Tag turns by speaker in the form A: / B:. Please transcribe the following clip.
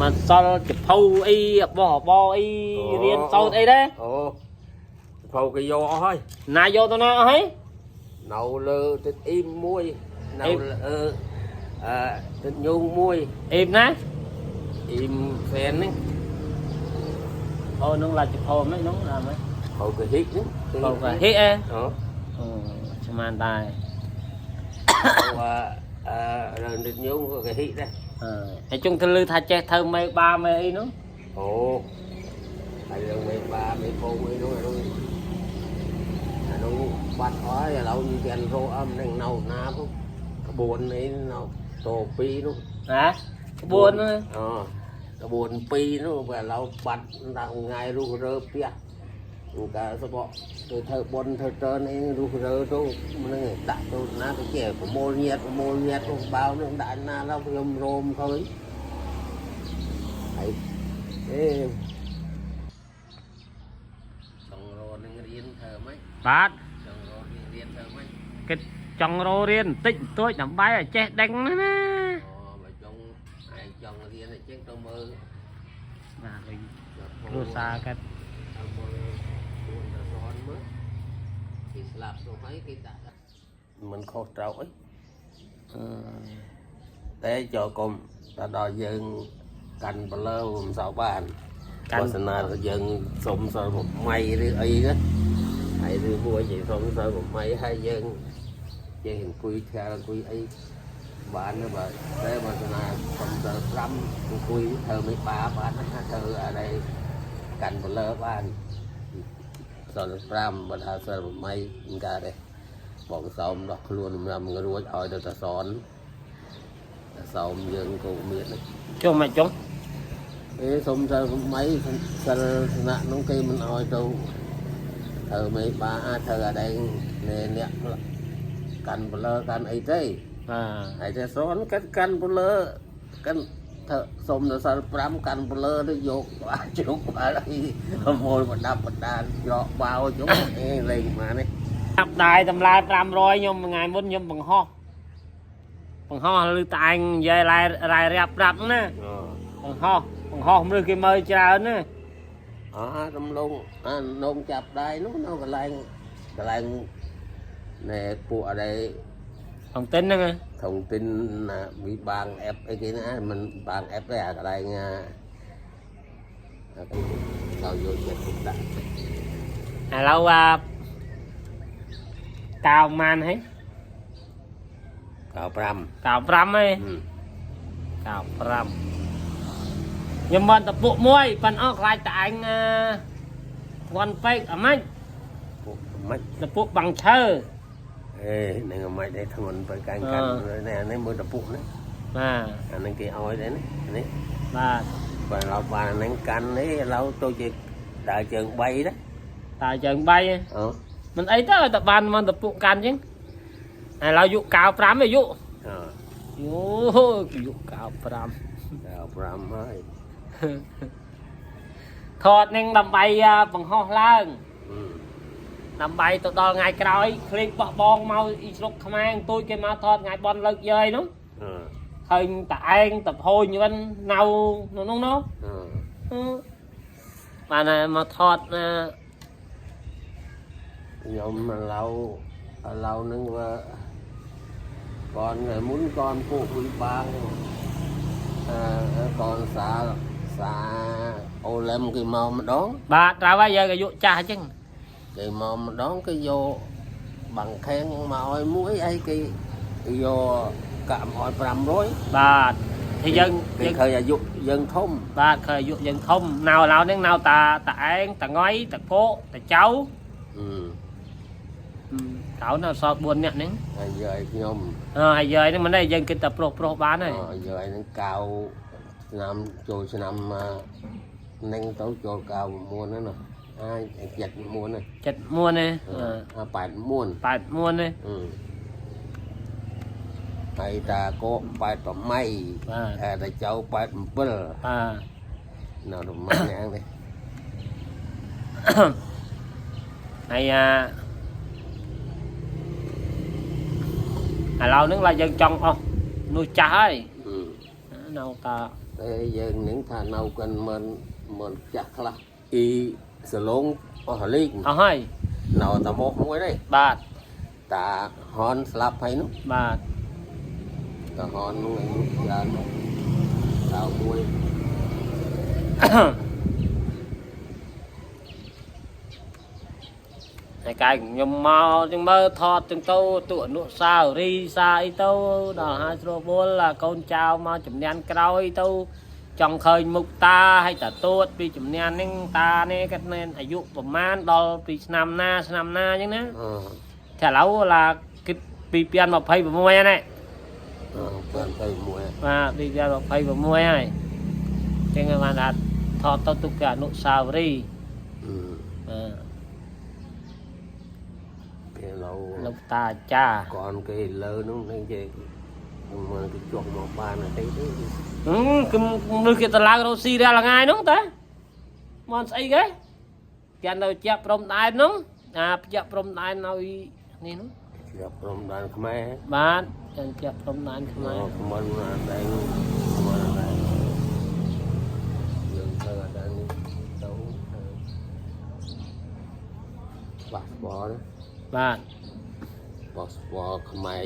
A: មកសល់ចភៅអីរបស់របរអីរៀនសូត្រអីដែរ
B: អូភៅគេយកអស់ហើយ
A: ណាយកទៅណាអស់ហើយ
B: នៅលើទឹកអ៊ីមមួយនៅលើអឺទឹកញូងមួយ
A: អ៊ីមណា
B: អ៊ីមហ្វែនហ្នឹង
A: អូនោះឡាចភៅមិននោះឡាមិន
B: ភៅគេហ៊ិហ្នឹង
A: ភៅកាហិអេ
B: អូ
A: អូស្មានដែរ
B: អឺអឺទឹកញូងក៏គេហ៊ិដែរ
A: អឺហើយចុងទៅលើថាចេះធ្វើមេបាមេអីនោះ
B: អូហើយរឿងមេបាមេពងអីនោះអានោះអានោះបាត់អស់ហើយឥឡូវវារោអឹមនឹងនៅណាផងក្បួនអីនៅត2នោះ
A: ណាក្បួនហ្នឹង
B: អូក្បួន2នោះបើឥឡូវបាត់ដល់ថ្ងៃរុះរើផ្ទះកាសបកទៅធ្វើបុណ្យធ្វើតើនេះរុះរើទៅនឹងដាក់ទៅណាទៅជាប្រមូលញាតប្រមូលញាតទៅបោនឹងដាក់ណាដល់ខ្ញុំរោមឃើញហើយអេចង់រកនឹងរៀនធ្វើម៉េច
A: បាទ
B: ចង់រកនឹងរៀនធ្វើម៉េច
A: គិតចង់រករៀនបន្តិចបន្តួចដើម្បីឲ្យចេះដឹងណាណា
B: អូបើចង់ឯងចង់រៀនអញ្ចឹងទៅមើល
A: បាទវិញគ្រួសារគាត់
B: ទៅមើលខ្លួនទៅសនមើលគេស្លាប់ទៅហើយគេដាក់មិនខុសត្រូវអី
A: អឺ
B: តែចូលកុំទៅដល់យើងកាន់បលើមិនសូវបាន
A: កាន់
B: បើសិនណាយើងសុំសិលម៉ៃឬអីណាហើយឬមួយនិយាយសុំសិលម៉ៃហើយយើងយើងអង្គុយធាល់អង្គុយអីបានណាបើតែបើសិនណាសុំសិល5អង្គុយធ្វើមិនបាបានណាធ្វើអីកាន់បលើបានសិល5បើថាសិលម៉ៃមិនកើតទេបងសោមដោះខ្លួនមិនរួចឲ្យទៅតសនតសោមយើងក៏មានដែរ
A: ចុះមកចុង
B: អេសុំសិលម៉ៃសិលស្នាក់នោះគេមិនឲ្យទៅធ្វើមេបាអាចធ្វើអដែងអ្នកកាន់បលើកាន់អីទេ
A: បាទ
B: ហើយតែសនកាត់កាន់បលើកាន់ធ្វើសុំទៅសិល5កាន់បលើទៅយកបាជុកបាអីមូលប្រដាប់ប្រដានច្រកបាវជុកអេលេងមកនេះ
A: ចាប់ដៃតម្លៃ500ខ្ញុំមួយថ្ងៃមុនខ្ញុំបង្ហោះបង្ហោះឬតែឯងនិយាយរ៉ាយរ៉ាយរៀបប្រាប់ណាបង្ហោះបង្ហោះមនុស្សគេមើលច្រើនណា
B: អើរំលងអានងចាប់ដៃនោះនៅកន្លែងកន្លែងណែពួកអី
A: ថងទិនហ្នឹងហ៎
B: thông tin là bị bàn ép ấy kia nó mình bàn ép đấy à cái đây nha tao vô chết cũng đã
A: ឥឡូវអាកៅម៉ានហី
B: cào pram
A: កៅ5ហី
B: ừ.
A: កៅ5ខ្ញុំមិនតពុកមួយប៉ិនអស់ខ្លាចតែឯងអឺធ្ងន់ពេកអាម៉េច
B: Mách
A: តពុកបាំងឈើ
B: ê này người mày đây thằng mình phải canh canh rồi nè này mưa tập vụ đấy
A: បាទ
B: anh ấy kia oi đấy này
A: បាទ
B: và lão bà anh canh đấy lão tôi chỉ đại trường bay đó
A: តើជើងបី
B: ờ
A: មិនអីទេឲ្យតែបានមិនតពុកកាន់អញ្ចឹងឥឡូវយុ95អាយុ
B: ờ
A: យោអាយុ95
B: cào pram ơi
A: ថតនឹងដើម្បីបង្ហោះឡើង
B: ừ.
A: ដើម្បីទៅដល់ថ្ងៃក្រោយក្លេកបោះបងមកអ៊ីស្រុកខ្មែរអង្គុយគេមកថតថ្ងៃបន់លើកយាយនោះ
B: ờ
A: ឃើញតឯងតភោញវិញនៅនៅនោះនោះ
B: ờ
A: អឺបានហើយមកថតណា
B: ខ្ញុំឥឡូវឥឡូវហ្នឹងវាកនថ្ងៃមុនកនពួកវិបាងអឺកនសាសាអូឡែមគេមកម្ដង
A: បាទត្រូវហើយយើងអាយុចាស់អញ្ចឹង
B: គេមកម្ដងគេយកបាំងខេងមកឲ្យមួយអីគេយកកាក់មកឲ្យ500
A: បាទthì យើង
B: គេ
A: យើង
B: ឃើញអាយុយើងធំ
A: បាទឃើញអាយុយើងធំនៅឥឡូវហ្នឹងនៅតាតាឯងតាងុយតាកោតាចៅ
B: អឺ
A: កៅនៅសល់4នាក់ហ្នឹង
B: ហើយយាយខ្ញុំ
A: អើហើយយាយហ្នឹងមិនដែរយើងគិតតែប្រុសប្រុសបានហើយ
B: អយាយហ្នឹងកៅឆ្នាំចូលឆ្នាំហ្នឹងទៅចូលកៅ9ហ្នឹងណាអាច79ហ្នឹង
A: ចិត្តមួនទេ
B: អា81
A: 8មួនទេ
B: អឺហើយតាកោ88
A: បាទ
B: តែតាចៅ87
A: បាទ
B: នៅរមាស់ហ្នឹងទេ
A: ហើយអាឥឡូវហ្នឹងឡើយយើងចង់អស់នោះចាស់ហើយ
B: អឺ
A: នៅតា
B: ត តែយើងនឹងថានៅกันមិនមិនចាស់ខ្លះអ៊ីសលងអស់លីង
A: អស់ហើយ
B: នៅតែមកមួយទេ
A: បាទ
B: តាហនស្លាប់ហើយនោះ
A: បាទ
B: តាហននោះឯងច្រើនមកតៅមួយ
A: ហើយកាយខ្ញុំមកចឹងមើលថតចឹងទៅទូអនុស្សាវរីយ៍សារអីទៅដល់ហើយស្រួលបួលអាកូនចៅមកជំនាន់ក្រោយទៅចង់ឃើញមុខតាហើយតាទួតពីជំនាន់ហ្នឹងតានេះគាត់មានអាយុប្រមាណដល់ពីឆ្នាំណាឆ្នាំណាចឹងណា
B: អឺ
A: តែឥឡូវឡាគិត2026ហ្នឹង
B: អឺបានទៅមួយ
A: បាទ2026ហើយចឹងបានថាថតទៅទុកជាអនុស្សាវរីយ៍
B: អឺ
A: បាទ
B: គេឡូវ
A: លោកតាអាចារ្យ
B: កនគេលើនោះនឹងគេមកគេចុះមកបានអត់ទេទេ
A: ហឹមគឺមនុស្សគេទៅឡើងរកស៊ីរាល់ថ្ងៃហ្នឹងតាមកស្អីគេគេនៅជាប់ព្រំដែនហ្នឹងអាជាប់ព្រំដែននៅនេះហ្នឹង
B: ជាប់ព្រំដែនខ្មែរ
A: បាទចឹងជាប់ព្រំដែនខ្មែរ
B: មិនអាដែងមិនអាដែងយើងទៅអាដែងនេះទៅប៉ាសពត
A: បាទ
B: ប៉ាសពតខ្មែរ